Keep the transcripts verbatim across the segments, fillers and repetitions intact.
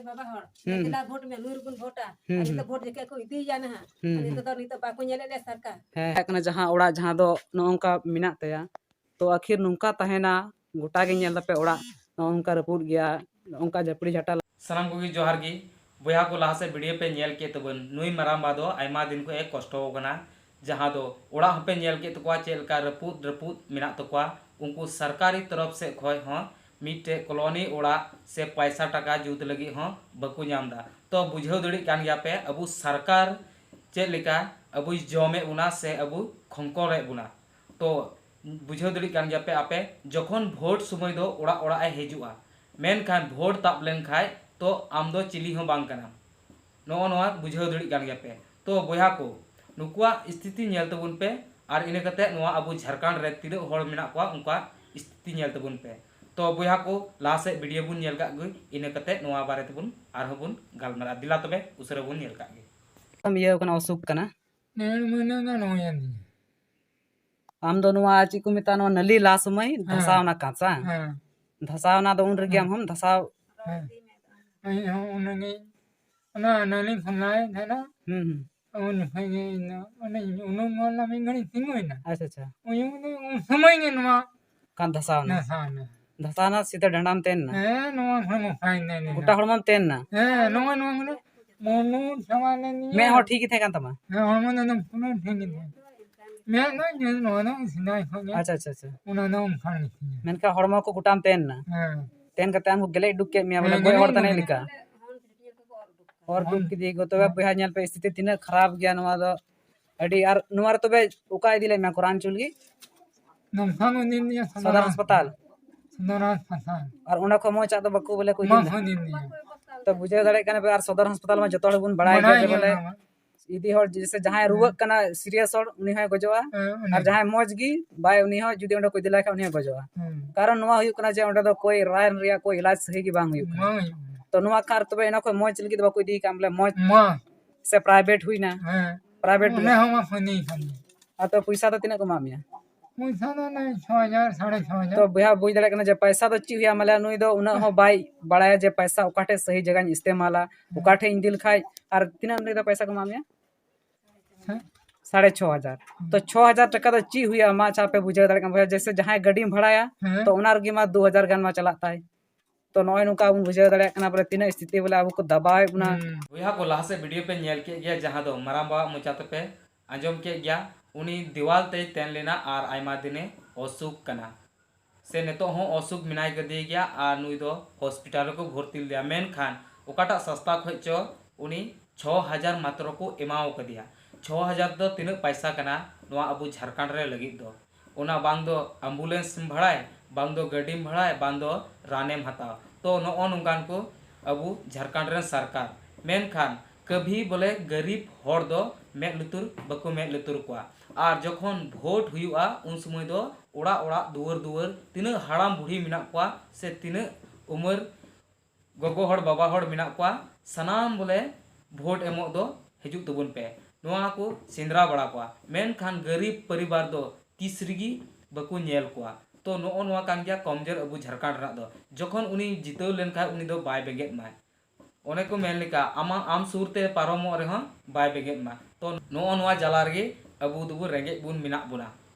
ᱵᱟᱵᱟ ᱦᱚᱲ, ᱦᱩᱸ᱾ ᱫᱮᱞᱟ ᱵᱷᱳᱴ ᱢᱮ, ᱱᱩᱭ ᱨᱮᱵᱚᱱ ᱵᱷᱳᱴᱟ᱾ ᱦᱩᱸ, ᱟᱨ ᱱᱤᱛᱚᱜ ᱦᱩᱸ᱾ ᱵᱷᱳᱴ ᱡᱚᱠᱷᱮᱡ ᱠᱚ ᱤᱫᱤᱭᱮᱭᱟ ᱱᱟᱦᱟᱜ᱾ ᱦᱩᱸ, ᱟᱨ ᱱᱤᱛᱚᱜ ᱦᱩᱸ᱾ ᱫᱚ ᱱᱤᱛᱚᱜ ᱵᱟᱠᱚ ᱧᱮᱞᱮᱫ ᱞᱮᱭᱟ ᱥᱚᱨᱠᱟᱨ᱾ ᱦᱮᱸ, ᱦᱮᱡ ᱠᱟᱱᱟ ᱡᱟᱦᱟᱸ ᱚᱲᱟᱜ, ᱡᱟᱦᱟᱸ ᱫᱚ ᱱᱚᱜᱼᱚ ᱱᱚᱝᱠᱟ ᱢᱮᱱᱟᱜ ᱛᱟᱭᱟ, ᱛᱚ ᱟᱹᱠᱷᱤᱨ ᱱᱚᱝᱠᱟ ᱛᱟᱦᱮᱱᱟ, ᱜᱚᱴᱟ ᱜᱮ ᱧᱮᱞ ᱫᱟᱯᱮ ᱚᱲᱟᱜ ᱱᱚᱜᱼᱚ ᱱᱚᱝᱠᱟ ᱨᱟᱹᱯᱩᱫ ᱜᱮᱭᱟ, ᱱᱚᱜᱼᱚ ᱱᱚᱝᱠᱟ ᱡᱷᱟᱹᱯᱲᱤ ᱡᱷᱟᱴᱟ᱾ ᱥᱟᱱᱟᱢ ᱠᱚᱜᱮ ᱡᱚᱦᱟᱨ ᱜᱮ᱾ ᱵᱚᱭᱦᱟ ᱠᱚ, ᱞᱟᱦᱟ ᱥᱮᱫ video ᱯᱮ ᱧᱮᱞ ᱠᱮᱫ ᱛᱟᱵᱚᱱ, ᱱᱩᱭ ᱢᱟᱨᱟᱝᱵᱟ ᱫᱚ ᱟᱭᱢᱟ ᱫᱤᱱ ᱠᱷᱚᱱ ᱮ ᱠᱚᱥᱴᱚ ᱟᱠᱟᱱᱟ, ᱡᱟᱦᱟᱸ ᱫᱚ ᱚᱲᱟᱜ ᱦᱚᱸᱯᱮ ᱧᱮᱞ ᱠᱮᱫ ᱛᱟᱠᱚᱣᱟ ᱪᱮᱫ ᱞᱮᱠᱟ ᱨᱟᱹᱯᱩᱫ ᱨᱟᱹᱯᱩᱫ ᱢᱮᱱᱟᱜ ᱛᱟᱠᱚᱣᱟ᱾ ᱩᱱᱠᱩ ᱥᱚᱨᱠᱟᱨᱤ ᱛᱚᱨᱚᱯ ᱥᱮᱫ ᱠᱷᱚᱱ ᱦᱚᱸ ᱢᱤᱫᱴᱮᱡ colony ᱚᱲᱟᱜ ᱥᱮ ᱯᱚᱭᱥᱟ ᱴᱟᱠᱟ ᱡᱩᱛ ᱞᱟᱹᱜᱤᱫ ᱦᱚᱸ ᱵᱟᱠᱚ ᱧᱟᱢ ᱮᱫᱟ᱾ ᱛᱚ ᱵᱩᱡᱷᱟᱹᱣ ᱫᱟᱲᱮᱭᱟᱜ ᱠᱟᱱ ᱜᱮᱭᱟ ᱯᱮ, ᱟᱵᱚ ᱥᱚᱨᱠᱟᱨ ᱪᱮᱫ ᱞᱮᱠᱟ ᱟᱵᱚᱭ ᱡᱚᱢᱮᱫ ᱵᱚᱱᱟ ᱥᱮ ᱟᱵᱚ ᱠᱷᱚᱝᱠᱚᱞᱮᱫ ᱵᱚᱱᱟ᱾ ᱛᱚ ᱵᱩᱡᱷᱟᱹᱣ ᱫᱟᱲᱮᱭᱟᱜ ᱠᱟᱱ ᱜᱮᱭᱟ ᱯᱮ ᱟᱯᱮ, ᱡᱚᱠᱷᱚᱱ ᱵᱷᱳᱴ ᱥᱚᱢᱚᱭ ᱫᱚ ᱚᱲᱟᱜ ᱚᱲᱟᱜ ᱮ ᱦᱤᱡᱩᱜᱼᱟ, ᱢᱮᱱᱠᱷᱟᱱ ᱵᱷᱳᱴ ᱛᱟᱵ ᱞᱮᱱᱠᱷᱟᱡ ᱛᱚ ᱟᱢ ᱫᱚ ᱪᱤᱞᱤ ᱦᱚᱸ ᱵᱟᱝ ᱠᱟᱱᱟᱢ᱾ ᱱᱚᱜᱼᱚ ᱱᱚᱣᱟ ᱵᱩᱡᱷᱟᱹᱣ ᱫᱟᱲᱮᱭᱟᱜ ᱠᱟᱱ ᱜᱮᱭᱟ ᱯᱮ᱾ ᱛᱚ ᱵᱚᱭᱦᱟ ᱠᱚ, ᱱᱩᱠᱩᱣᱟᱜ ᱥᱛᱷᱤᱛᱤ ᱧᱮᱞ ᱛᱟᱵᱚᱱ ᱯᱮ, ᱟᱨ ᱤᱱᱟᱹ ᱠᱟᱛᱮ ᱱᱚᱣᱟ ᱟᱵᱚ ᱡᱷᱟᱲᱠᱷᱚᱸᱰ ᱨᱮ ᱛᱤᱱᱟᱹᱜ ᱦᱚᱲ ᱢᱮᱱᱟᱜ ᱠᱚᱣᱟ ᱩᱱᱠᱩᱣᱟᱜ ᱥᱛᱷᱤᱛᱤ ᱧᱮᱞ ᱛᱟᱵᱚᱱ ᱯᱮ᱾ ᱛᱚ ᱵᱚᱭᱦᱟ ᱠᱚ, ᱞᱟᱦᱟ ᱥᱮᱫ video ᱵᱚᱱ ᱧᱮᱞ ᱠᱟᱜ ᱜᱮ, ᱤᱱᱟᱹ ᱠᱟᱛᱮ ᱱᱚᱣᱟ ᱵᱟᱨᱮ ᱛᱮᱵᱚᱱ ᱟᱨᱦᱚᱸ ᱵᱚᱱ ᱜᱟᱞᱢᱟᱨᱟᱜᱼᱟ᱾ ᱫᱮᱞᱟ ᱛᱚᱵᱮ ᱩᱥᱟᱹᱨᱟ ᱵᱚᱱ ᱧᱮᱞ ᱠᱟᱜ ᱜᱮ᱾ ᱤᱭᱟᱹ ᱠᱟᱱᱟ, ᱚᱥᱩᱠ ᱠᱟᱱᱟ᱾ ᱰᱮᱲ ᱢᱟᱹᱦᱱᱟᱹ ᱜᱟᱱ ᱦᱩᱭᱮᱱ ᱛᱤᱧᱟ᱾ ᱟᱢ ᱫᱚ ᱱᱚᱣᱟ ᱪᱮᱫ ᱠᱚ ᱢᱮᱛᱟᱜᱼᱟ, ᱱᱚᱣᱟ ᱱᱟᱹᱞᱤ ᱞᱟ ᱥᱚᱢᱚᱭ ᱦᱮᱸ᱾ ᱫᱷᱟᱥᱟᱣ ᱱᱟ ᱠᱟᱸᱪᱟ? ᱦᱮᱸ᱾ ᱫᱷᱟᱥᱟᱣ ᱱᱟ ᱫᱚ ᱩᱱ ᱨᱮᱜᱮ ᱦᱮᱸ᱾ ᱟᱢ ᱦᱚᱸᱢ ᱫᱷᱟᱥᱟᱣ? ᱦᱮᱸ᱾ ᱤᱧ ᱦᱚᱸ ᱩᱱ ᱨᱮᱜᱮ ᱚᱱᱟ ᱱᱟᱹᱞᱤ ᱠᱷᱚᱱ ᱞᱟᱭᱮᱫ ᱛᱟᱦᱮᱱᱟ᱾ ᱦᱩᱸ, ᱦᱩᱸ᱾ ᱩᱱ ᱡᱚᱠᱷᱚᱱ ᱜᱮ ᱤᱧ ᱫᱚ ᱚᱸᱰᱮᱧ ᱩᱱᱩᱢ ᱜᱚᱫ ᱮᱱᱟ, ᱢᱤᱫ ᱜᱷᱟᱹᱲᱤᱡ ᱛᱤᱸᱜᱩᱭᱮᱱᱟ᱾ ᱟᱪᱪᱷᱟ, ᱟᱪᱪᱷᱟ᱾ ᱩᱱ, ᱩᱱ ᱥᱚᱢᱚᱭ ᱜᱮ ᱱᱚᱣᱟ ᱠᱟᱱ ᱫᱷᱟᱥᱟᱣ ᱱᱟ? ᱫᱷᱟᱥᱟᱣ ᱮᱱᱟ᱾ ᱫᱷᱟᱥᱟᱣ ᱮᱱᱟ, ᱥᱤᱫᱷᱟᱹ ᱰᱟᱸᱰᱟᱢ ᱛᱮᱱ ᱱᱟ? ᱦᱮᱸ, ᱱᱚᱣᱟ ᱦᱚᱲᱢᱚ ᱯᱷᱟᱭᱤᱱ ᱮᱱᱟ᱾ ᱜᱚᱴᱟ ᱦᱚᱲᱢᱚᱢ ᱛᱮᱱ ᱱᱟ? ᱦᱮᱸ, ᱱᱚᱣᱟ, ᱱᱚᱣᱟ ᱢᱟᱱᱮ ᱢᱚᱱᱩ ᱥᱟᱢᱟᱱ ᱮᱱ ᱜᱮᱭᱟ᱾ ᱢᱮᱫ ᱦᱚᱸ ᱴᱷᱤᱠ ᱜᱮ ᱛᱟᱦᱮᱸ ᱠᱟᱱ ᱛᱟᱢᱟ? ᱦᱮᱸ, ᱦᱚᱲᱢᱚ ᱫᱚ ᱮᱠᱫᱚᱢ ᱯᱩᱨᱟᱹ ᱴᱷᱤᱠ ᱜᱮ ᱛᱟᱦᱮᱸ ᱠᱟᱱᱟ᱾ ᱢᱮᱫ ᱫᱚ ᱧᱮᱞ, ᱱᱚᱣᱟ ᱫᱚ ᱥᱮᱫᱟᱭ ᱠᱷᱚᱱ ᱜᱮ᱾ ᱟᱪᱪᱷᱟ, ᱟᱪᱪᱷᱟ, ᱟᱪᱪᱷᱟ᱾ ᱚᱱᱟ ᱫᱚ ᱚᱱᱠᱟ ᱜᱮ ᱛᱤᱧᱟ᱾ ᱢᱮᱱᱠᱷᱟᱱ ᱦᱚᱲᱢᱚ ᱠᱚ ᱜᱚᱴᱟᱢ ᱛᱮᱱ ᱱᱟ? ᱦᱮᱸ᱾ ᱛᱮᱱ ᱠᱟᱛᱮ ᱟᱢ ᱠᱚ ᱜᱮᱞᱮᱡ ᱩᱰᱩᱠ ᱠᱮᱫ ᱢᱮᱭᱟ, ᱵᱚᱞᱮ ᱦᱮᱸ, ᱜᱚᱡ ᱦᱚᱲ ᱜᱮᱞᱮᱡ ᱛᱟᱱᱮ ᱩᱰᱩᱠ ᱞᱮᱠᱟ᱾ ᱮᱱᱟ᱾ ᱚᱨ ᱩᱰᱩᱠ ᱠᱮᱫᱮ ᱜᱚ᱾ ᱛᱚᱵᱮ ᱵᱚᱭᱦᱟ, ᱧᱮᱞ ᱯᱮ, ᱥᱛᱷᱤᱛᱤ ᱛᱤᱱᱟᱹᱜ ᱠᱷᱟᱨᱟᱯ ᱜᱮᱭᱟ ᱱᱚᱣᱟ ᱫᱚ᱾ ᱟᱹᱰᱤ, ᱟᱨ ᱱᱚᱣᱟ ᱨᱮ ᱛᱚᱵᱮ ᱚᱠᱟ ᱤᱫᱤ ᱞᱮᱫ ᱢᱮᱭᱟ ᱠᱚ ᱨᱟᱱ ᱦᱚᱪᱚ ᱞᱟᱹᱜᱤᱫ? ᱱᱚᱝᱠᱟ ᱠᱚ ᱤᱫᱤ ᱞᱤᱧᱟ ᱥᱚᱫᱚᱨ ᱥᱚᱫᱚᱨ ᱦᱟᱥᱯᱟᱛᱟᱞ᱾ ᱦᱟᱥᱯᱟᱛᱟᱞ᱾ ᱥᱚᱫᱚᱨ ᱦᱟᱥᱯᱟᱛᱟᱞ᱾ ᱟᱨ ᱚᱸᱰᱮ ᱠᱷᱚᱱ ᱢᱚᱡᱽ ᱟᱜ ᱫᱚ ᱵᱟᱠᱚ ᱵᱚᱞᱮ ᱠᱚ ᱤᱫᱤ ᱵᱟᱠᱚ ᱞᱮᱫᱟ? ᱤᱫᱤ ᱞᱤᱧᱟ᱾ ᱛᱚ ᱵᱩᱡᱷᱟᱹᱣ ᱫᱟᱲᱮᱭᱟᱜ ᱠᱟᱱᱟ ᱯᱮ, ᱟᱨ ᱥᱚᱫᱚᱨ ᱦᱟᱥᱯᱟᱛᱟᱞ ᱢᱟ ᱡᱚᱛᱚ ᱦᱚᱲ ᱵᱚᱱ ᱵᱟᱲᱟᱭ ᱵᱟᱲᱟᱭ ᱜᱮᱭᱟ ᱡᱮ ᱜᱮᱭᱟ ᱵᱚᱞᱮ ᱚᱱᱟ ᱢᱟ᱾ ᱤᱫᱤ ᱦᱚᱲ, ᱡᱮᱭᱥᱮ ᱡᱟᱦᱟᱸᱭ ᱦᱮᱸ᱾ ᱨᱩᱣᱟᱹᱜ ᱠᱟᱱᱟ serious ᱦᱚᱲ, ᱩᱱᱤ ᱦᱚᱸᱭ ᱜᱚᱡᱚᱜᱼᱟ᱾ ᱦᱮᱸ, ᱩᱱᱤ᱾ ᱟᱨ ᱡᱟᱦᱟᱸᱭ ᱢᱚᱡᱽ ᱜᱮ ᱵᱟᱭ, ᱩᱱᱤ ᱦᱚᱸ ᱡᱩᱫᱤ ᱚᱸᱰᱮ ᱠᱚ ᱤᱫᱤ ᱞᱟᱭ ᱠᱷᱟᱱ, ᱩᱱᱤ ᱦᱚᱸ ᱜᱚᱡᱚᱜᱼᱟ᱾ ᱦᱮᱸ᱾ ᱠᱟᱨᱚᱱ ᱱᱚᱣᱟ ᱦᱩᱭᱩᱜ ᱠᱟᱱᱟ ᱡᱮ ᱚᱸᱰᱮ ᱫᱚ ᱠᱳᱭ ᱨᱟᱱ ᱨᱮᱭᱟᱜ ᱠᱳᱭ ᱤᱞᱟᱡᱽ ᱥᱟᱹᱦᱤ ᱜᱮ ᱵᱟᱝ ᱦᱩᱭᱩᱜ ᱠᱟᱱᱟ᱾ ᱵᱟᱝ ᱦᱩᱭᱩᱜ ᱠᱟᱱᱟ᱾ ᱛᱚ ᱱᱚᱣᱟ ᱠᱟᱨ ᱛᱚᱵᱮ ᱚᱱᱟ ᱠᱷᱚᱱ ᱢᱚᱡᱽ ᱞᱟᱹᱜᱤᱫ ᱫᱚ ᱵᱟᱠᱚ ᱤᱫᱤᱭ ᱠᱟᱱ ᱵᱚᱞᱮ ᱢᱚᱡᱽ ᱢᱟ᱾ ᱥᱮ private ᱦᱩᱭᱱᱟ? ᱦᱮᱸ᱾ Private ᱚᱱᱟ ᱨᱮ᱾ ᱦᱚᱸ ᱢᱟ ᱯᱷᱟᱹᱱᱤ ᱠᱟᱱ ᱜᱮ᱾ ᱟᱫᱚ ᱯᱚᱭᱥᱟ ᱫᱚ ᱛᱤᱱᱟᱹᱜ ᱠᱚ ᱮᱢᱟᱜ ᱢᱮᱭᱟ? ᱯᱚᱭᱥᱟ ᱫᱚ ᱚᱱᱮ ᱪᱷᱚ ᱦᱟᱡᱟᱨ, ᱥᱟᱲᱮ ᱪᱷᱚ ᱦᱟᱡᱟᱨ᱾ ᱛᱚ ᱵᱚᱭᱦᱟ, ᱵᱩᱡᱽ ᱫᱟᱲᱮᱭᱟᱜ ᱠᱟᱱᱟ ᱡᱮ ᱯᱚᱭᱥᱟ ᱫᱚ ᱪᱮᱫ ᱦᱩᱭᱩᱜᱼᱟ, ᱢᱟᱱᱮ ᱱᱩᱭ ᱫᱚ ᱩᱱᱟᱹᱜ ᱦᱚᱸ ᱵᱟᱭ ᱵᱟᱲᱟᱭᱟ ᱡᱮ ᱯᱚᱭᱥᱟ ᱚᱠᱟ ᱴᱷᱮᱡ ᱥᱟᱹᱦᱤ ᱡᱟᱭᱜᱟᱧ ᱤᱥᱛᱮᱢᱟᱞᱟ, ᱚᱠᱟ ᱴᱷᱮᱡ ᱤᱧ ᱤᱫᱤ ᱞᱮᱠᱷᱟᱡ᱾ ᱟᱨ ᱛᱤᱱᱟᱹᱜ ᱮᱢ ᱞᱟᱹᱭ ᱠᱮᱫᱟ ᱯᱚᱭᱥᱟ ᱠᱚ ᱮᱢᱟᱜ ᱢᱮᱭᱟ? ᱦᱮᱸ᱾ ᱥᱟᱲᱮ ᱪᱷᱚ ᱦᱟᱡᱟᱨ᱾ ᱛᱚ ᱪᱷᱚ ᱦᱟᱡᱟᱨ ᱴᱟᱠᱟ ᱫᱚ ᱪᱮᱫ ᱦᱩᱭᱩᱜᱼᱟ, ᱢᱟ ᱟᱪᱪᱷᱟ ᱯᱮ ᱵᱩᱡᱷᱟᱹᱣ ᱫᱟᱲᱮᱭᱟᱜ ᱠᱟᱱᱟ ᱵᱚᱭᱦᱟ, ᱡᱮᱭᱥᱮ ᱡᱟᱦᱟᱸᱭ ᱜᱟᱹᱰᱤᱢ ᱵᱷᱟᱲᱟᱭᱟ, ᱦᱮᱸ᱾ ᱛᱚ ᱚᱱᱟ ᱨᱮᱜᱮ ᱢᱟ ᱫᱩ ᱦᱟᱡᱟᱨ ᱜᱟᱱ ᱢᱟ ᱪᱟᱞᱟᱜ ᱛᱟᱭ᱾ ᱛᱚ ᱱᱚᱜᱼᱚᱭ ᱱᱚᱝᱠᱟ ᱵᱚᱱ ᱵᱩᱡᱷᱟᱹᱣ ᱫᱟᱲᱮᱭᱟᱜ ᱠᱟᱱᱟ ᱵᱚᱞᱮ ᱛᱤᱱᱟᱹᱜ ᱥᱛᱷᱤᱛᱤ ᱵᱚᱞᱮ ᱟᱵᱚ ᱠᱚ ᱫᱟᱵᱟᱣᱮᱫ ᱵᱚᱱᱟ᱾ ᱦᱩᱸ᱾ ᱵᱚᱭᱦᱟ ᱠᱚ, ᱞᱟᱦᱟ ᱥᱮᱫ ᱵᱷᱤᱰᱤᱭᱳ ᱯᱮ ᱧᱮᱞ ᱠᱮᱫ ᱜᱮᱭᱟ, ᱡᱟᱦᱟᱸ ᱫᱚ ᱢᱟᱨᱟᱝ ᱵᱟᱵᱟᱣᱟᱜ ᱢᱚᱪᱟ ᱛᱮᱯᱮ ᱟᱸᱡᱚᱢ ᱠᱮᱫ ᱜᱮᱭᱟ᱾ ᱩᱱᱤ ᱫᱮᱣᱟᱞ ᱛᱮᱭ ᱛᱮᱱ ᱞᱮᱱᱟ ᱟᱨ ᱟᱭᱢᱟ ᱫᱤᱱᱮ ᱚᱥᱩᱠ ᱠᱟᱱᱟ, ᱥᱮ ᱱᱤᱛᱚᱜ ᱦᱚᱸ ᱚᱥᱩᱠ ᱢᱮᱱᱟᱭ ᱠᱟᱫᱮ ᱜᱮᱭᱟ ᱟᱨ ᱱᱩᱭ ᱫᱚ ᱦᱚᱥᱯᱤᱴᱟᱞ ᱨᱮᱠᱚ ᱵᱷᱚᱨᱛᱤ ᱞᱮᱫᱮᱭᱟ᱾ ᱢᱮᱱᱠᱷᱟᱱ ᱚᱠᱟᱴᱟᱜ ᱥᱚᱥᱛᱟ ᱠᱷᱚᱡ ᱪᱚ ᱩᱱᱤ ᱪᱷᱚ ᱦᱟᱡᱟᱨ ᱢᱟᱛᱨᱚ ᱠᱚ ᱮᱢᱟᱣ ᱠᱟᱫᱮᱭᱟ᱾ ᱪᱷᱚ ᱦᱟᱡᱟᱨ ᱫᱚ ᱛᱤᱱᱟᱹᱜ ᱯᱟᱭᱥᱟ ᱠᱟᱱᱟ ᱱᱚᱣᱟ ᱟᱵᱚ ᱡᱷᱟᱲᱠᱷᱚᱸᱰ ᱨᱮ ᱞᱟᱹᱜᱤᱫ ᱫᱚ? ᱚᱱᱟ ᱵᱟᱝ ᱫᱚ ambulance ᱮᱢ ᱵᱷᱟᱲᱟᱭ, ᱵᱟᱝ ᱫᱚ ᱜᱟᱹᱰᱤᱢ ᱵᱷᱟᱲᱟᱭ, ᱵᱟᱝ ᱫᱚ ᱨᱟᱱᱮᱢ ᱦᱟᱛᱟᱣ᱾ ᱛᱚ ᱱᱚᱜᱼᱚ ᱱᱚᱝᱠᱟᱱ ᱠᱚ ᱟᱵᱚ ᱡᱷᱟᱲᱠᱷᱚᱸᱰ ᱨᱮᱱ ᱥᱚᱨᱠᱟᱨ᱾ ᱢᱮᱱᱠᱷᱟᱱ ᱠᱟᱹᱵᱷᱤ ᱵᱚᱞᱮ ᱜᱟᱹᱨᱤᱵ ᱦᱚᱲ ᱫᱚ ᱢᱮᱫ ᱞᱩᱛᱩᱨ ᱵᱟᱠᱚ ᱢᱮᱫ ᱞᱩᱛᱩᱨ ᱠᱚᱣᱟ᱾ ᱟᱨ ᱡᱚᱠᱷᱚᱱ ᱵᱷᱳᱴ ᱦᱩᱭᱩᱜᱼᱟ, ᱩᱱ ᱥᱚᱢᱚᱭ ᱫᱚ ᱚᱲᱟᱜ ᱚᱲᱟᱜ, ᱫᱩᱣᱟᱹᱨ ᱫᱩᱣᱟᱹᱨ, ᱛᱤᱱᱟᱹᱜ ᱦᱟᱲᱟᱢ ᱵᱩᱲᱦᱤ ᱢᱮᱱᱟᱜ ᱠᱚᱣᱟ ᱥᱮ ᱛᱤᱱᱟᱹᱜ ᱩᱢᱮᱨ ᱜᱚᱜᱚ ᱦᱚᱲ, ᱵᱟᱵᱟ ᱦᱚᱲ ᱢᱮᱱᱟᱜ ᱠᱚᱣᱟ, ᱥᱟᱱᱟᱢ ᱵᱚᱞᱮ ᱵᱷᱳᱴ ᱮᱢᱚᱜ ᱫᱚ ᱦᱤᱡᱩᱜ ᱛᱟᱵᱚᱱ ᱯᱮ᱾ ᱱᱚᱣᱟ ᱠᱚ ᱥᱮᱸᱫᱽᱨᱟ ᱵᱟᱲᱟ ᱠᱚᱣᱟ, ᱢᱮᱱᱠᱷᱟᱱ ᱜᱟᱹᱨᱤᱵ ᱯᱚᱨᱤᱵᱟᱨ ᱫᱚ ᱛᱤᱥ ᱨᱮᱜᱮ ᱵᱟᱠᱚ ᱧᱮᱞ ᱠᱚᱣᱟ᱾ ᱛᱚ ᱱᱚᱜᱼᱚ ᱱᱚᱣᱟ ᱠᱟᱱ ᱜᱮᱭᱟ ᱠᱚᱢᱡᱳᱨ ᱟᱵᱚ ᱡᱷᱟᱲᱠᱷᱚᱸᱰ ᱨᱮᱱᱟᱜ ᱫᱚ᱾ ᱡᱚᱠᱷᱚᱱ ᱩᱱᱤ ᱡᱤᱛᱟᱹᱣ ᱞᱮᱱᱠᱷᱟᱱ ᱩᱱᱤ ᱫᱚ ᱵᱟᱭ ᱵᱮᱸᱜᱮᱫ ᱢᱟᱭ᱾ ᱚᱱᱮ ᱠᱚ ᱢᱮᱱ ᱞᱮᱠᱟ, ᱟᱢᱟᱜ, ᱟᱢ ᱥᱩᱨ ᱛᱮ ᱯᱟᱨᱚᱢᱚᱜ ᱨᱮᱦᱚᱸ ᱵᱟᱭ ᱵᱮᱸᱜᱮᱫ ᱢᱟ᱾ ᱛᱚ ᱱᱚᱜᱼᱚ ᱱᱚᱣᱟ ᱡᱟᱞᱟ ᱨᱮᱜᱮ ᱟᱵᱚ ᱫᱚᱵᱚ ᱨᱮᱸᱜᱮᱡ ᱵᱚᱱ ᱢᱮᱱᱟᱜ ᱵᱚᱱᱟ᱾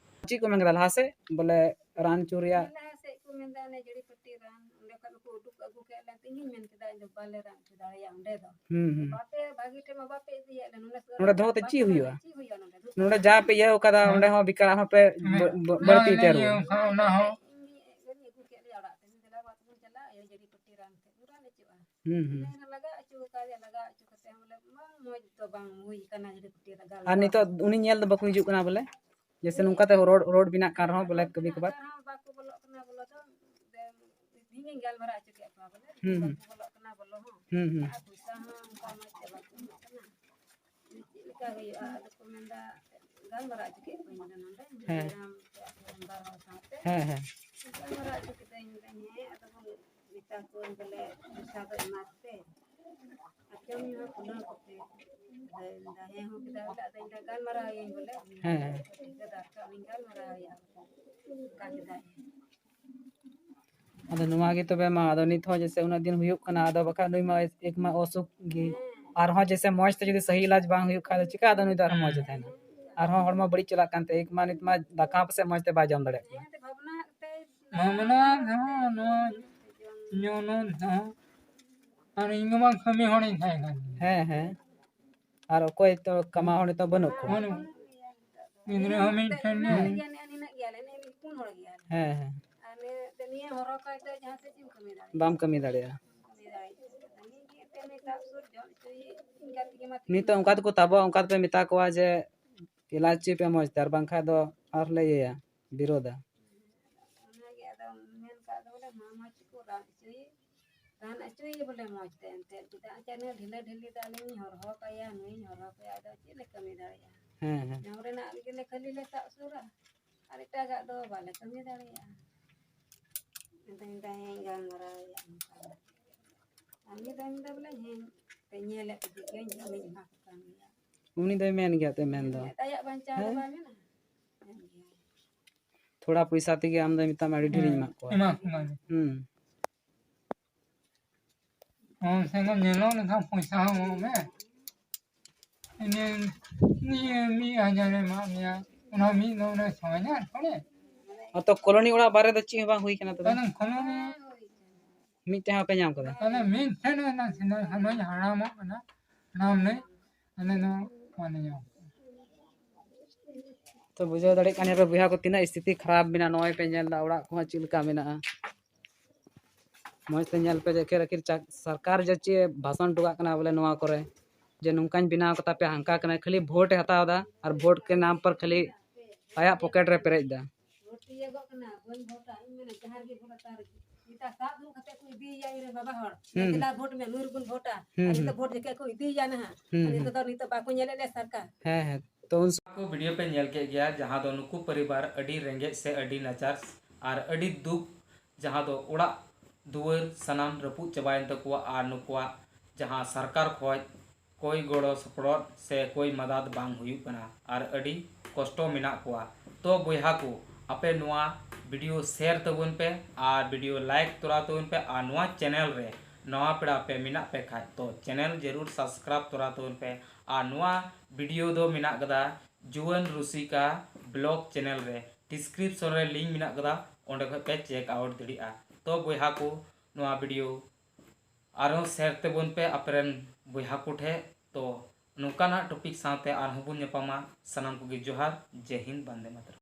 ᱪᱮᱫ ᱠᱚ ᱢᱮᱱ ᱠᱮᱫᱟ ᱞᱟᱦᱟ ᱥᱮᱫ ᱵᱚᱞᱮ ᱨᱟᱱ ᱦᱚᱪᱚ ᱨᱮᱭᱟᱜ? ᱞᱟᱦᱟ ᱥᱮᱫ ᱠᱚ ᱢᱮᱱᱫᱟ ᱚᱱᱮ ᱡᱟᱹᱲᱤ ᱯᱟᱹᱴᱤ ᱨᱟᱱ, ᱚᱸᱰᱮ ᱠᱷᱚᱱ ᱠᱚ ᱩᱰᱩᱠ ᱟᱹᱜᱩ ᱠᱮᱫ ᱞᱮᱱ ᱛᱮ ᱤᱧ ᱦᱚᱧ ᱢᱮᱱ ᱠᱮᱫᱟ, ᱤᱧ ᱫᱚ ᱵᱟᱞᱮ ᱨᱟᱱ ᱦᱚᱪᱚ ᱫᱟᱲᱮᱭᱟᱜᱼᱟ ᱚᱸᱰᱮ ᱫᱚ᱾ ᱦᱩᱸ, ᱦᱩᱸ᱾ ᱵᱟᱯᱮ ᱵᱷᱟᱹᱜᱤ ᱴᱷᱮᱡ ᱢᱟ ᱵᱟᱯᱮ ᱤᱫᱤᱭᱮᱫ ᱞᱮ, ᱱᱚᱰᱮ ᱱᱚᱰᱮ ᱫᱚᱦᱚ ᱠᱟᱛᱮ ᱵᱟᱯᱮ ᱪᱮᱫ ᱦᱩᱭᱩᱜᱼᱟ? ᱪᱮᱫ ᱦᱩᱭᱩᱜᱼᱟ ᱱᱚᱰᱮ ᱫᱚ? ᱱᱚᱰᱮ ᱡᱟ ᱯᱮ ᱤᱭᱟᱹ ᱠᱟᱫᱟ, ᱦᱮᱸ᱾ ᱚᱸᱰᱮ ᱦᱚᱸ ᱵᱮᱠᱟᱨ ᱟᱨᱦᱚᱸ ᱯᱮ ᱦᱮᱸ᱾ ᱵᱟ-, ᱵᱟ-, ᱵᱟᱹᱲᱛᱤ ᱚᱱᱟ ᱩᱛᱟᱹᱨᱚᱜᱼᱟ᱾ ᱤᱭᱟᱹ ᱠᱷᱟᱱ ᱚᱱᱟ ᱦᱚᱸ᱾ ᱤᱧ ᱜᱮ ᱤᱧ ᱜᱮ ᱟᱹᱜᱩ ᱠᱮᱫ ᱞᱮᱭᱟ ᱚᱲᱟᱜ ᱛᱮ, ᱫᱮᱞᱟ ᱵᱟᱵᱟ ᱛᱟᱵᱚᱱ ᱪᱟᱞᱟᱜ, ᱤᱭᱟᱹ ᱡᱟᱹᱲᱤ ᱯᱟᱹᱴᱤ ᱨᱟᱱ ᱛᱮ ᱠᱚ ᱨᱟᱱ ᱦᱚᱪᱚᱜᱼᱟ᱾ ᱦᱩᱸ, ᱦᱩᱸ᱾ ᱤᱱᱟᱹ ᱞᱟᱜᱟᱣ ᱦᱚᱪᱚ ᱠᱟᱫᱮᱭᱟ, ᱞᱟᱜᱟᱣ ᱦᱚᱪᱚ ᱠᱟᱛᱮ ᱦᱚᱸ ᱵᱚᱞᱮ ᱵᱟᱝ ᱢᱚᱡᱽ ᱫᱚ ᱵᱟᱝ ᱦᱩᱭ ᱠᱟᱱᱟ, ᱡᱟᱹᱲᱤ ᱯᱟᱹᱴᱤ ᱞᱟᱜᱟᱣ ᱟᱨ ᱞᱮᱠᱟ᱾ ᱱᱤᱛᱚᱜ ᱩᱱᱤ ᱧᱮᱞ ᱫᱚ ᱵᱟᱠᱚ ᱦᱤᱡᱩᱜ ᱠᱟᱱᱟ ᱵᱚᱞᱮ? ᱡᱮᱭᱥᱮ ᱱᱚᱝᱠᱟ ᱛᱮ ᱨᱳᱰ, ᱨᱳᱰ ᱵᱮᱱᱟᱜ ᱠᱟᱱ ᱨᱮᱦᱚᱸ ᱵᱚᱞᱮ ᱠᱟᱹᱵᱷᱤ ᱠᱟᱵᱷᱟᱨ᱾ ᱟᱨᱦᱚᱸ ᱵᱟᱠᱚ ᱵᱚᱞᱚᱜ ᱠᱟᱱᱟ ᱵᱚᱞᱚ ᱫᱚ, ᱛᱮᱦᱮᱧ ᱤᱧ ᱜᱟᱞᱢᱟᱨᱟᱣ ᱦᱚᱪᱚ ᱠᱮᱫ ᱠᱚᱣᱟ ᱵᱚᱞᱮ, ᱦᱩᱸ, ᱦᱩᱸ᱾ ᱵᱟᱠᱚ ᱵᱚᱞᱚᱜ ᱠᱟᱱᱟ ᱵᱚᱞᱚ ᱦᱚᱸ᱾ ᱦᱩᱸ, ᱦᱩᱸ᱾ ᱟᱨ ᱯᱚᱭᱥᱟ ᱦᱚᱸ ᱚᱱᱠᱟ ᱢᱚᱡᱽ ᱛᱮ ᱵᱟᱠᱚ ᱮᱢᱚᱜ ᱠᱟᱱᱟ᱾ ᱪᱮᱫ ᱞᱮᱠᱟ ᱦᱩᱭᱩᱜᱼᱟ? ᱟᱫᱚ ᱠᱚ ᱢᱮᱱᱫᱟ, ᱜᱟᱞᱢᱟᱨᱟᱣ ᱦᱚᱪᱚ ᱠᱮᱫ ᱠᱚᱣᱟᱧ ᱱᱚᱰᱮ, ᱦᱮᱸ᱾ ᱡᱚᱭᱨᱟᱢ ᱢᱮᱢᱵᱟᱨ ᱦᱚᱲ ᱥᱟᱶᱛᱮ᱾ ᱦᱮᱸ, ᱦᱮᱸ᱾ ᱜᱟᱞᱢᱟᱨᱟᱣ ᱦᱚᱪᱚ ᱠᱤᱫᱟᱹᱧ, ᱢᱮᱱᱫᱟᱹᱧ, ᱦᱮᱸ, ᱟᱫᱚ ᱵᱚᱱ ᱢᱮᱛᱟ ᱠᱚᱣᱟᱹᱧ ᱵᱚᱞᱮ, ᱯᱚᱭᱥᱟ ᱫᱚ ᱮᱢᱟ ᱠᱚᱯᱮ᱾ ᱟᱨ ᱡᱚᱢ ᱧᱩ ᱦᱚᱸ ᱠᱩᱞᱟᱹᱣ ᱠᱚᱯᱮ᱾ ᱦᱮᱸ, ᱦᱮᱸ᱾ ᱟᱫᱚ ᱱᱚᱣᱟ ᱜᱮ ᱛᱚᱵᱮ ᱢᱟ, ᱟᱫᱚ ᱱᱤᱛ ᱦᱚᱸ ᱡᱮᱭᱥᱮ ᱩᱱᱟᱹᱜ ᱫᱤᱱ ᱦᱩᱭᱩᱜ ᱠᱟᱱᱟ, ᱟᱫᱚ ᱵᱟᱠᱷᱟᱡ ᱱᱩᱭ ᱢᱟ ᱮᱠ ᱢᱟ ᱚᱥᱩᱠ ᱜᱮ᱾ ᱟᱨᱦᱚᱸ ᱡᱮᱭᱥᱮ ᱢᱚᱡᱽ ᱛᱮ ᱡᱩᱫᱤ ᱥᱟᱦᱤ ᱤᱞᱟᱡᱽ ᱵᱟᱝ ᱦᱩᱭᱩᱜ ᱠᱷᱟᱡ ᱫᱚ ᱪᱤᱠᱟ ᱟᱫᱚ ᱱᱩᱭ ᱫᱚ ᱟᱨᱦᱚᱸ ᱢᱚᱡᱽ ᱮ ᱛᱟᱦᱮᱱᱟ? ᱟᱨᱦᱚᱸ ᱦᱚᱲᱢᱚ ᱵᱟᱹᱲᱤᱡ ᱪᱟᱞᱟᱜ ᱠᱟᱱ ᱛᱟᱭᱟ, ᱮᱠ ᱢᱟ ᱱᱤᱛ ᱢᱟ ᱫᱟᱠᱟ ᱦᱚᱸ ᱯᱟᱥᱮᱡ ᱢᱚᱡᱽ ᱛᱮ ᱵᱟᱭ ᱡᱚᱢ ᱫᱟᱲᱮᱭᱟᱜ ᱠᱟᱱᱟ᱾ ᱢᱟᱢᱞᱟ ᱦᱚᱸ ᱱᱚᱣᱟ ᱧᱩ ᱱᱚᱣᱟ ᱦᱚᱸ, ᱟᱨ ᱤᱧ ᱢᱟ ᱵᱟᱝ ᱠᱟᱹᱢᱤ ᱦᱚᱲᱤᱧ ᱛᱟᱦᱮᱸ ᱠᱟᱱ᱾ ᱦᱮᱸ, ᱦᱮᱸ᱾ ᱟᱨ ᱚᱠᱚᱭ ᱛᱚ ᱠᱟᱢᱟᱣ ᱦᱚᱲ ᱱᱤᱛᱚᱜ ᱵᱟᱹᱱᱩᱜ ᱠᱚᱣᱟ᱾ ᱵᱟᱹᱱᱩᱜ᱾ ᱜᱤᱫᱽᱨᱟᱹ ᱦᱚᱸ ᱢᱤᱫᱴᱮᱱ ᱜᱮ᱾ ᱦᱩᱸ᱾ ᱦᱮᱸ, ᱦᱮᱸ᱾ ᱵᱟᱢ ᱠᱟᱹᱢᱤ ᱫᱟᱲᱮᱭᱟᱜᱼᱟ᱾ ᱱᱤᱛᱚᱜ ᱚᱱᱠᱟ ᱛᱮᱠᱚ ᱛᱟᱵᱚᱜᱼᱟ, ᱚᱱᱠᱟ ᱛᱮᱯᱮ ᱢᱮᱛᱟ ᱠᱚᱣᱟ ᱡᱮ ᱮᱞᱟᱪ ᱦᱚᱪᱚᱭ ᱯᱮ ᱢᱚᱡᱽ ᱛᱮ, ᱟᱨ ᱵᱟᱝᱠᱷᱟᱡ ᱫᱚ ᱟᱨ ᱞᱮ ᱤᱭᱟᱹᱭᱟ, ᱵᱤᱨᱳᱫᱟ᱾ ᱚᱱᱟᱜᱮ ᱟᱫᱚ ᱢᱮᱱ ᱠᱟᱜ ᱫᱚ ᱵᱚᱞᱮ ᱢᱟ ᱢᱚᱡᱽ ᱛᱮᱠᱚ ᱨᱟᱱ ᱦᱚᱪᱚᱭᱮ, ᱨᱟᱱ ᱦᱚᱪᱚᱭᱮ ᱵᱚᱞᱮ ᱢᱚᱡᱽ ᱛᱮ ᱮᱱᱛᱮᱫ᱾ ᱪᱮᱫᱟᱜ ᱮᱱᱛᱮᱫ ᱩᱱᱟᱹᱜ ᱰᱷᱤᱞᱟᱹ ᱰᱷᱤᱞᱤ ᱫᱚ ᱟᱹᱞᱤᱧ ᱞᱤᱧ ᱦᱚᱨᱦᱚ ᱠᱟᱭᱟ, ᱱᱩᱭᱤᱧ ᱦᱚᱨᱦᱚ ᱠᱟᱭᱟ, ᱟᱫᱚ ᱪᱮᱫ ᱞᱮ ᱠᱟᱹᱢᱤ ᱫᱟᱲᱮᱭᱟᱜᱼᱟ? ᱦᱮᱸ, ᱦᱮᱸ᱾ ᱡᱚᱢ ᱨᱮᱱᱟᱜ ᱜᱮᱞᱮ ᱠᱷᱟᱹᱞᱤ ᱞᱮ ᱥᱟᱵ ᱥᱩᱨᱟ, ᱟᱨ ᱮᱴᱟᱜᱟᱜ ᱫᱚ ᱵᱟᱞᱮ ᱠᱟᱹᱢᱤ ᱫᱟᱲᱮᱭᱟᱜᱼᱟ᱾ ᱢᱮᱛᱟᱹᱧ ᱛᱟᱦᱮᱸᱫ ᱜᱟᱞᱢᱟᱨᱟᱣ ᱦᱩᱭᱩᱜᱼᱟ ᱱᱚᱝᱠᱟ ᱫᱚ᱾ ᱟᱨ ᱢᱤᱫ ᱫᱚᱢ ᱫᱚ ᱵᱚᱞᱮ ᱦᱮᱸ, ᱯᱮ ᱧᱮᱞᱮᱫ ᱠᱚ ᱜᱮᱭᱟᱧ, ᱡᱚᱢᱤᱧ ᱮᱢᱟ ᱠᱚ ᱠᱟᱱ ᱜᱮᱭᱟ᱾ ᱩᱱᱤ ᱫᱚᱭ ᱢᱮᱱ ᱜᱮᱭᱟ ᱛᱚ, ᱢᱮᱱ ᱫᱚ᱾ ᱟᱭᱟᱜ ᱵᱟᱧᱪᱟᱣ ᱫᱚ ᱦᱮᱸ? ᱵᱟᱭ ᱢᱮᱱᱟ᱾ ᱢᱮᱱ ᱜᱮᱭᱟᱭ᱾ ᱛᱷᱚᱲᱟ ᱯᱚᱭᱥᱟ ᱛᱮᱜᱮ ᱟᱢ ᱫᱚᱭ ᱢᱮᱛᱟᱢᱟ, "ᱟᱹᱰᱤ ᱰᱷᱮᱨᱤᱧ ᱦᱮᱸ, ᱮᱢᱟᱜ ᱠᱚᱣᱟ᱾" ᱮᱢᱟ ᱠᱚ ᱠᱟᱱ ᱜᱮᱭᱟ᱾ ᱦᱩᱸ᱾ ᱦᱚᱸ, ᱥᱮ ᱠᱚ ᱧᱮᱞᱚᱜ ᱞᱮᱠᱷᱟᱱ ᱯᱚᱭᱥᱟ ᱦᱚᱸ ᱮᱢᱚᱜ ᱢᱮ᱾ ᱤᱱᱟᱹ, ᱱᱤᱭᱟᱹ ᱢᱤᱫ ᱦᱟᱡᱟᱨ ᱮᱢᱟᱜ ᱢᱮᱭᱟ, ᱚᱱᱟ ᱢᱤᱫ ᱫᱚ ᱚᱱᱟ ᱪᱷᱚ ᱦᱟᱡᱟᱨ ᱠᱚᱨᱮ᱾ ᱟᱫᱚ ᱠᱚᱞᱚᱱᱤ ᱚᱲᱟᱜ ᱵᱟᱨᱮ ᱫᱚ ᱪᱮᱫ ᱦᱚᱸ ᱵᱟᱝ ᱦᱩᱭ ᱠᱟᱱᱟ ᱛᱚᱵᱮ? ᱟᱫᱚ ᱠᱚᱞᱚᱱᱤ ᱢᱤᱫᱴᱮᱱ ᱦᱚᱸ ᱯᱮ ᱧᱟᱢ ᱠᱟᱫᱟ? ᱟᱫᱚ ᱢᱤᱫᱴᱷᱮᱱ ᱦᱚᱸ ᱚᱱᱟ ᱥᱤᱱᱟᱹ ᱦᱟᱱᱟᱧ ᱦᱟᱲᱟᱢᱚᱜ ᱠᱟᱱᱟ, ᱦᱟᱲᱟᱢ ᱱᱟᱹᱧ, ᱟᱞᱮ ᱫᱚ ᱵᱟᱞᱮ ᱧᱟᱢ ᱠᱟᱫᱟ᱾ ᱛᱚ ᱵᱩᱡᱷᱟᱹᱣ ᱫᱟᱲᱮᱭᱟᱜ ᱠᱟᱱ ᱜᱮᱭᱟ ᱯᱮ ᱵᱚᱭᱦᱟ ᱠᱚ, ᱛᱤᱱᱟᱹᱜ ᱥᱛᱷᱤᱛᱤ ᱠᱷᱟᱨᱟᱯ ᱢᱮᱱᱟᱜᱼᱟ᱾ ᱱᱚᱜᱼᱚᱭ ᱯᱮ ᱧᱮᱞ ᱮᱫᱟ ᱚᱲᱟᱜ ᱠᱚᱦᱚᱸ ᱪᱮᱫ ᱞᱮᱠᱟ ᱢᱮᱱᱟᱜᱼᱟ᱾ ᱢᱚᱡᱽ ᱛᱮ ᱧᱮᱞ ᱯᱮ ᱡᱮ ᱟᱹᱠᱷᱤᱨ ᱟᱹᱠᱷᱤᱨ ᱪᱟ-, ᱥᱚᱨᱠᱟᱨ ᱡᱮ ᱪᱮᱫ ᱵᱷᱟᱥᱚᱱ ᱦᱚᱴᱚ ᱠᱟᱜ ᱠᱟᱱᱟ ᱵᱚᱞᱮ ᱱᱚᱣᱟ ᱠᱚᱨᱮ, ᱡᱮ ᱱᱚᱝᱠᱟᱧ ᱵᱮᱱᱟᱣ ᱠᱟᱛᱟ ᱯᱮᱭᱟ, ᱦᱟᱱᱠᱟ ᱠᱟᱱᱟ, ᱠᱷᱟᱹᱞᱤ ᱵᱷᱳᱴ ᱮ ᱦᱟᱛᱟᱣ ᱮᱫᱟ ᱟᱨ ᱵᱷᱳᱴ ᱠᱮ ᱱᱟᱢ ᱯᱟᱨ ᱠᱷᱟᱹᱞᱤ ᱟᱭᱟᱜ ᱯᱚᱠᱮᱴ ᱨᱮ ᱯᱮᱨᱮᱡ ᱮᱫᱟ᱾ ᱵᱷᱳᱴ ᱛᱤᱭᱳᱜᱚᱜ ᱠᱟᱱᱟ, ᱵᱟᱹᱧ ᱵᱷᱳᱴᱟ, ᱤᱧ ᱢᱮᱱᱟ ᱡᱟᱦᱟᱸ ᱨᱮᱜᱮ ᱵᱷᱳᱴ ᱦᱟᱛᱟᱣ ᱨᱮᱜᱮ᱾ ᱱᱮᱛᱟᱨ ᱥᱟᱵ ᱫᱩᱲᱩᱵ ᱠᱟᱛᱮ ᱠᱚ ᱤᱫᱤᱭᱮᱭᱟ ᱤᱧ ᱨᱮᱱ ᱵᱟᱵᱟ ᱦᱚᱲ᱾ ᱦᱩᱸ, ᱫᱮᱞᱟ ᱦᱩᱸ᱾ ᱵᱷᱳᱴ ᱢᱮ, ᱱᱩᱭ ᱨᱮᱵᱚᱱ ᱵᱷᱳᱴᱟ᱾ ᱦᱩᱸ, ᱟᱨ ᱱᱤᱛᱚᱜ ᱦᱩᱸ᱾ ᱵᱷᱳᱴ ᱡᱚᱠᱷᱮᱡ ᱠᱚ ᱤᱫᱤᱭᱮᱭᱟ ᱱᱟᱦᱟᱜ᱾ ᱦᱩᱸ, ᱟᱨ ᱱᱤᱛᱚᱜ ᱦᱩᱸ᱾ ᱫᱚ ᱱᱤᱛᱚᱜ ᱵᱟᱠᱚ ᱧᱮᱞᱮᱫ ᱞᱮᱭᱟ ᱥᱚᱨᱠᱟᱨ᱾ ᱦᱮᱸ, ᱦᱮᱸ᱾ ᱛᱚ ᱩᱱ ᱠᱚ ᱵᱷᱤᱰᱤᱭᱳ ᱯᱮ ᱧᱮᱞ ᱠᱮᱫ ᱜᱮᱭᱟ, ᱡᱟᱦᱟᱸ ᱫᱚ ᱱᱩᱠᱩ ᱯᱚᱨᱤᱵᱟᱨ ᱟᱹᱰᱤ ᱨᱮᱸᱜᱮᱡ ᱥᱮ ᱟᱹᱰᱤ ᱱᱟᱪᱟᱨ ᱟᱨ ᱟᱹᱰᱤ ᱫᱩᱠ, ᱡᱟᱦᱟᱸ ᱫᱚ ᱚᱲᱟᱜ ᱫᱩᱣᱟᱹᱨ ᱥᱟᱱᱟᱢ ᱨᱟᱹᱯᱩᱫ ᱪᱟᱵᱟᱭᱮᱱ ᱛᱟᱠᱚᱣᱟ ᱟᱨ ᱱᱩᱠᱩᱣᱟᱜ ᱡᱟᱦᱟᱸ ᱥᱚᱨᱠᱟᱨ ᱠᱷᱚᱡ ᱠᱚᱭ ᱜᱚᱲᱚ ᱥᱚᱯᱚᱦᱚᱫ ᱥᱮ ᱠᱚᱭ ᱢᱟᱫᱟᱫ ᱵᱟᱝ ᱦᱩᱭᱩᱜ ᱠᱟᱱᱟ ᱟᱨ ᱟᱹᱰᱤ ᱠᱚᱥᱴᱚ ᱢᱮᱱᱟᱜ ᱠᱚᱣᱟ᱾ ᱛᱚ ᱵᱚᱭᱦᱟ ᱠᱚ, ᱟᱯᱮ ᱱᱚᱣᱟ video share ᱛᱟᱵᱚᱱ ᱯᱮ ᱟᱨ video like ᱛᱚᱨᱟ ᱛᱟᱵᱚᱱ ᱯᱮ ᱟᱨ ᱱᱚᱣᱟ channel ᱨᱮ ᱱᱟᱣᱟ ᱯᱮᱲᱟ ᱯᱮ ᱢᱮᱱᱟᱜ ᱯᱮ ᱠᱷᱟᱡ ᱛᱚ channel ᱡᱟᱹᱨᱩᱲ subscribe ᱛᱚᱨᱟ ᱛᱟᱵᱚᱱ ᱯᱮ᱾ ᱟᱨ ᱱᱚᱣᱟ video ᱫᱚ ᱢᱮᱱᱟᱜ ᱠᱟᱫᱟ ᱡᱩᱣᱟᱹᱱ ᱨᱩᱥᱤᱠᱟ vlog channel ᱨᱮ, description ᱨᱮ link ᱢᱮᱱᱟᱜ ᱠᱟᱫᱟ, ᱚᱸᱰᱮ ᱠᱷᱚᱡ ᱯᱮ check out ᱫᱟᱲᱮᱭᱟᱜᱼᱟ᱾ ᱛᱚ ᱵᱚᱭᱦᱟ ᱠᱚ, ᱱᱚᱣᱟ video ᱟᱨᱦᱚᱸ share ᱛᱟᱵᱚᱱ ᱯᱮ ᱟᱯᱮᱨᱮᱱ ᱵᱚᱭᱦᱟ ᱠᱚ ᱴᱷᱮᱡ᱾ ᱛᱚ ᱱᱚᱝᱠᱟᱱᱟᱜ topic ᱥᱟᱶᱛᱮ ᱟᱨᱦᱚᱸ ᱵᱚᱱ ᱧᱟᱯᱟᱢᱟ᱾ ᱥᱟᱱᱟᱢ ᱠᱚᱜᱮ ᱡᱚᱦᱟᱨ, ᱡᱮ ᱦᱤᱱᱫ, ᱵᱟᱱᱫᱮ ᱢᱟᱛᱨᱚᱢ᱾